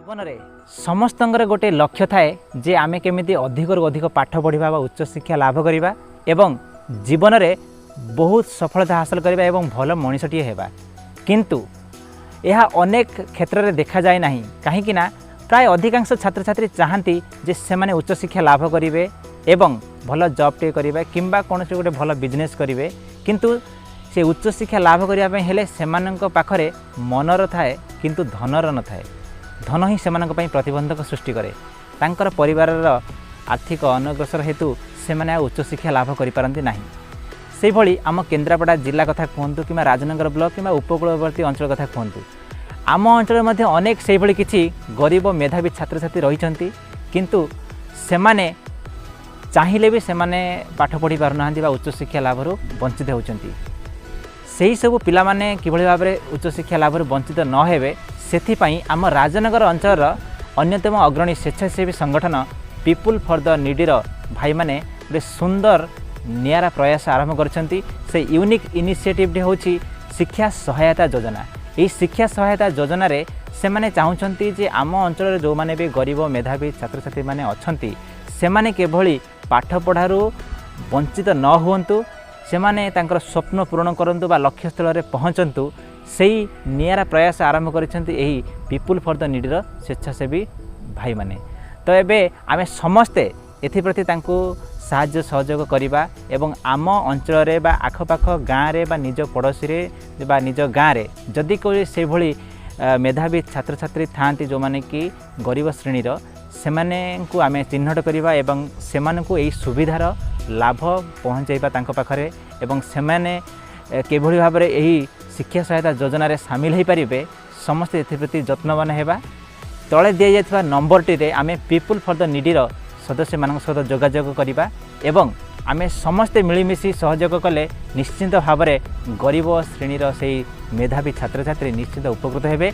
ଜୀବନରେ ସମସ୍ତଙ୍କର ଗୋଟେ ଲକ୍ଷ୍ୟ ଥାଏ ଯେ ଆମେ କେମିତି ଅଧିକରୁ ଅଧିକ ପାଠ ପଢ଼ିବା ବା ଉଚ୍ଚଶିକ୍ଷା ଲାଭ କରିବା ଏବଂ ଜୀବନରେ ବହୁତ ସଫଳତା ହାସଲ କରିବା ଏବଂ ଭଲ ମଣିଷଟିଏ ହେବା। କିନ୍ତୁ ଏହା ଅନେକ କ୍ଷେତ୍ରରେ ଦେଖାଯାଏ ନାହିଁ, କାହିଁକି ନା ପ୍ରାୟ ଅଧିକାଂଶ ଛାତ୍ରଛାତ୍ରୀ ଚାହାନ୍ତି ଯେ ସେମାନେ ଉଚ୍ଚଶିକ୍ଷା ଲାଭ କରିବେ ଏବଂ ଭଲ ଜବ୍ଟିଏ କରିବେ କିମ୍ବା କୌଣସି ଗୋଟେ ଭଲ ବିଜନେସ୍ କରିବେ। କିନ୍ତୁ ସେ ଉଚ୍ଚଶିକ୍ଷା ଲାଭ କରିବା ପାଇଁ ହେଲେ ସେମାନଙ୍କ ପାଖରେ ମନର ଥାଏ, କିନ୍ତୁ ଧନର ନଥାଏ। ଧନ ହିଁ ସେମାନଙ୍କ ପାଇଁ ପ୍ରତିବନ୍ଧକ ସୃଷ୍ଟି କରେ। ତାଙ୍କର ପରିବାରର ଆର୍ଥିକ ଅନଗ୍ରସର ହେତୁ ସେମାନେ ଆଉ ଉଚ୍ଚଶିକ୍ଷା ଲାଭ କରିପାରନ୍ତି ନାହିଁ। ସେହିଭଳି ଆମ କେନ୍ଦ୍ରାପଡ଼ା ଜିଲ୍ଲା କଥା କୁହନ୍ତୁ କିମ୍ବା ରାଜନଗର ବ୍ଲକ କିମ୍ବା ଉପକୂଳବର୍ତ୍ତୀ ଅଞ୍ଚଳ କଥା କୁହନ୍ତୁ, ଆମ ଅଞ୍ଚଳରେ ମଧ୍ୟ ଅନେକ ସେହିଭଳି କିଛି ଗରିବ ମେଧାବୀ ଛାତ୍ରଛାତ୍ରୀ ରହିଛନ୍ତି। କିନ୍ତୁ ସେମାନେ ଚାହିଁଲେ ବି ସେମାନେ ପାଠ ପଢ଼ି ପାରୁନାହାନ୍ତି ବା ଉଚ୍ଚଶିକ୍ଷା ଲାଭରୁ ବଞ୍ଚିତ ହେଉଛନ୍ତି। ସେହି ସବୁ ପିଲାମାନେ କିଭଳି ଭାବରେ ଉଚ୍ଚଶିକ୍ଷା ଲାଭରୁ ବଞ୍ଚିତ ନ ହେବେ, ସେଥିପାଇଁ ଆମ ରାଜନଗର ଅଞ୍ଚଳର ଅନ୍ୟତମ ଅଗ୍ରଣୀ ସ୍ୱେଚ୍ଛାସେବୀ ସଂଗଠନ ପିପୁଲ୍ ଫର୍ the ନିଡ଼ିର ଭାଇମାନେ ଗୋଟେ ସୁନ୍ଦର ନିଆରା ପ୍ରୟାସ ଆରମ୍ଭ କରିଛନ୍ତି। ସେ ୟୁନିକ୍ ଇନିସିଏଟିଭ୍ଟି ହେଉଛି ଶିକ୍ଷା ସହାୟତା ଯୋଜନା। ଏହି ଶିକ୍ଷା ସହାୟତା ଯୋଜନାରେ ସେମାନେ ଚାହୁଁଛନ୍ତି ଯେ ଆମ ଅଞ୍ଚଳରେ ଯେଉଁମାନେ ବି ଗରିବ ମେଧାବୀ ଛାତ୍ରଛାତ୍ରୀମାନେ ଅଛନ୍ତି, ସେମାନେ କିଭଳି ପାଠପଢ଼ାରୁ ବଞ୍ଚିତ ନ ହୁଅନ୍ତୁ, ସେମାନେ ତାଙ୍କର ସ୍ୱପ୍ନ ପୂରଣ କରନ୍ତୁ ବା ଲକ୍ଷ୍ୟସ୍ଥଳରେ ପହଞ୍ଚନ୍ତୁ, ସେଇ ନିଆରା ପ୍ରୟାସ ଆରମ୍ଭ କରିଛନ୍ତି ଏହି ପିପୁଲ୍ ଫର୍ the ନିଡ଼ିର ସ୍ୱେଚ୍ଛାସେବୀ ଭାଇମାନେ। ତ ଏବେ ଆମେ ସମସ୍ତେ ଏଥିପ୍ରତି ତାଙ୍କୁ ସାହାଯ୍ୟ ସହଯୋଗ କରିବା ଏବଂ ଆମ ଅଞ୍ଚଳରେ ବା ଆଖପାଖ ଗାଁରେ ବା ନିଜ ପଡ଼ୋଶୀରେ ବା ନିଜ ଗାଁରେ ଯଦି କେଉଁ ସେଇଭଳି ମେଧାବୀ ଛାତ୍ରଛାତ୍ରୀ ଥାଆନ୍ତି, ଯେଉଁମାନେ କି ଗରିବ ଶ୍ରେଣୀର, ସେମାନଙ୍କୁ ଆମେ ଚିହ୍ନଟ କରିବା ଏବଂ ସେମାନଙ୍କୁ ଏହି ସୁବିଧାର ଲାଭ ପହଞ୍ଚାଇବା ତାଙ୍କ ପାଖରେ ଏବଂ ସେମାନେ କିଭଳି ଭାବରେ ଏହି ଶିକ୍ଷା ସହାୟତା ଯୋଜନାରେ ସାମିଲ ହୋଇପାରିବେ, ସମସ୍ତେ ଏଥିପ୍ରତି ଯତ୍ନବାନ ହେବା। ତଳେ ଦିଆଯାଇଥିବା ନମ୍ବରଟିରେ ଆମେ ପିପୁଲ୍ ଫର୍ the ନିଡ଼ିର ସଦସ୍ୟମାନଙ୍କ ସହିତ ଯୋଗାଯୋଗ କରିବା ଏବଂ ଆମେ ସମସ୍ତେ ମିଳିମିଶି ସହଯୋଗ କଲେ ନିଶ୍ଚିନ୍ତ ଭାବରେ ଗରିବ ଶ୍ରେଣୀର ସେଇ ମେଧାବୀ ଛାତ୍ରଛାତ୍ରୀ ନିଶ୍ଚିନ୍ତ ଉପକୃତ ହେବେ।